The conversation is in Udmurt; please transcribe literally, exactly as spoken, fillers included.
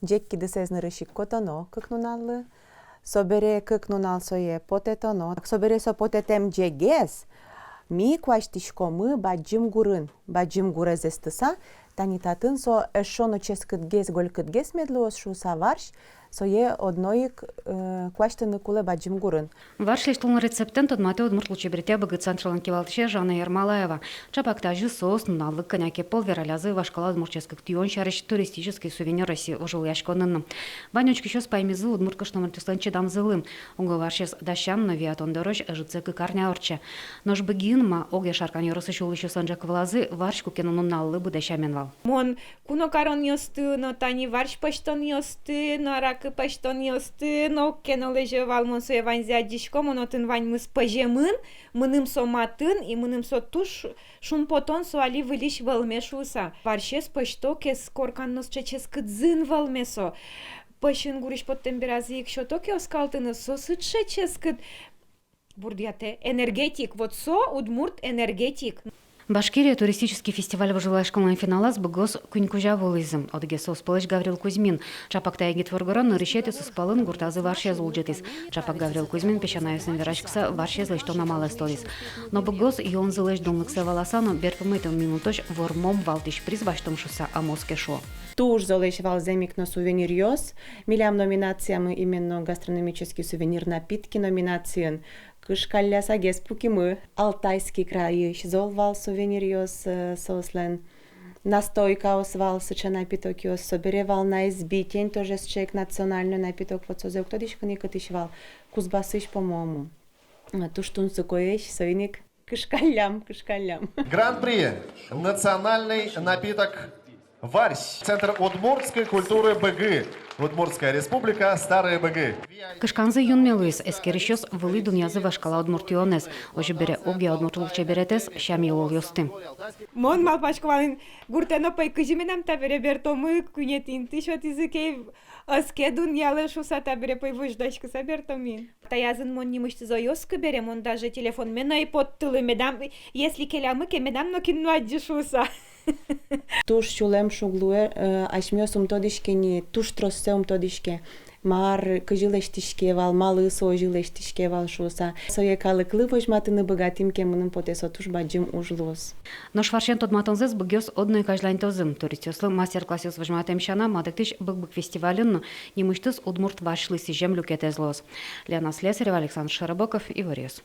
Ӟег кидысэз нырысь ик котоно кык нуналлы. Собере кык нунал сое потэтоно. Собере со потэтэм ӟегез ми куасьтӥськомы Бадӟым гурын. Бадӟым гурез эстыса, тани татын со эшшо но ческытгес, голькытгес мед луоз шуыса варсь, сое одно ик, э, куасьтыны кулэ Бадӟым гурын. Варсь лэсьтон рецептэн тодматэ удмурт лулчеберетъя быгы центрлэн кивалтӥсез Жанна Ермолаева. Чапак тазьы соос нуналлы кӧня ке пол вералязы вашкала удмурт ческыт юон сярысь «Туристический сувенир России» вожвылъяськонын но. Вань учкисьёс паймизы удмурт кышномуртъёслэн чидамзылы. Уго варсез дасян но виятон дорозь ӧжытсэ кык арня ортче. Нош Быгиын ма, огъя Шаркан ёросысь улӥсьёслэн ӝӧк вылазы варсь куке но нуналлы быдэ сямен вал. Мон куно каронъёсты но, тани варсь пӧзьтонъёсты но, аракы пӧзьтонъёсты но уг ке но лэзё вал. Мон сое ваньзэ адӟисько, мон отын ваньмыз пӧземын, мыным со матын, и мыным со туж шумпотон, со али выльысь вӧлме шуыса. Варсез пӧзьто ке, коркан но сыӵе ческытзын вӧлме со. Пӧсьын гурысь поттэм беразы ик сёто ке оскалтыны, со сыӵе ческыт. Бурдъятэ, энергетик, вот со удмурт энергетик. «Башкирия» туристический фестиваль вожвылъяськонлэн финалаз Быгыос куинь кузя вуылӥзы. Одӥгез соос пӧлысь Гаврил Кузьмин. Чапак та егит воргорон нырысетӥез соос пӧлын гуртазы варсез улӟытӥз. Чапак Гаврил Кузьмин песянайёсын вераськыса варсез лэсьтон амалэз тодӥз. Но Быгыос юонзылэсь дунлыксэ валаса но берпуметӥ минутозь вормом, валтӥсь приз басьтом шуыса ӧм оске, шуо. Туж золэсь вал зэм ик но сувениръёс. Милям номинациямы именно гастрономический сувенир, напитки номинациын. Кышкаллясагес пукимы. Алтайский крайысь зол вал сувениръёс, э, соослэн настойкаос вал, сыӵе напитокъёс, собере вал на избитень, тоже сыӵе ик национальной напиток, вот созэ уг тодӥськы ни, кытысь вал, Кузбассысь, по-моему. Э, туж тунсыкоесь, соин ик кышкаллям, кышкаллям. Гран-при. Национальный напиток «Варсь». Центр удмуртской культуры Быгы. Удмуртская Республика, Старые Быгы. Кышканзы юнме луиз, эскерисьёс вылӥ дунъязы вашкала удмурт юонэз. Озьы бере, огъя удмурт лулчеберетэз, сям-йылолъёсты. Мон малпасько вал ини, гуртэ но пӧй, кызьы медам табере бертомы, куинетӥ инты сётӥзы ке, ӧз ке дунъялэ шуыса, табере пӧй возьдаськыса бертомы ини. Таязын мон нимысьтыз ӧй оскы бере, мон даже телефонме но ӧй поттылы, медам, если келямы ке, медам нокин но адӟы шуыса. Туж сюлэм шуг луэ, э, асьмеос ум тодӥське ни, туж троссэ ум тодӥське, мар, кызьы лэсьтӥське вал, малы со озьы лэсьтӥське вал шуыса. Сое калыклы возьматыны быгатӥм ке, мыным потэ, со туж бадӟым уж луоз. Нош варсен тодматонзэс Быгыос одно ик азьланьтозы. Туристъёслы мастер-классъёс возьматэм сяна, Мадыктӥсь «Бык-бык» фестивальын но нимысьтыз удмурт варсьлы сӥзем люкетэз луоз. Лена Слесарева, Александр Широбоков, «Иворъёс».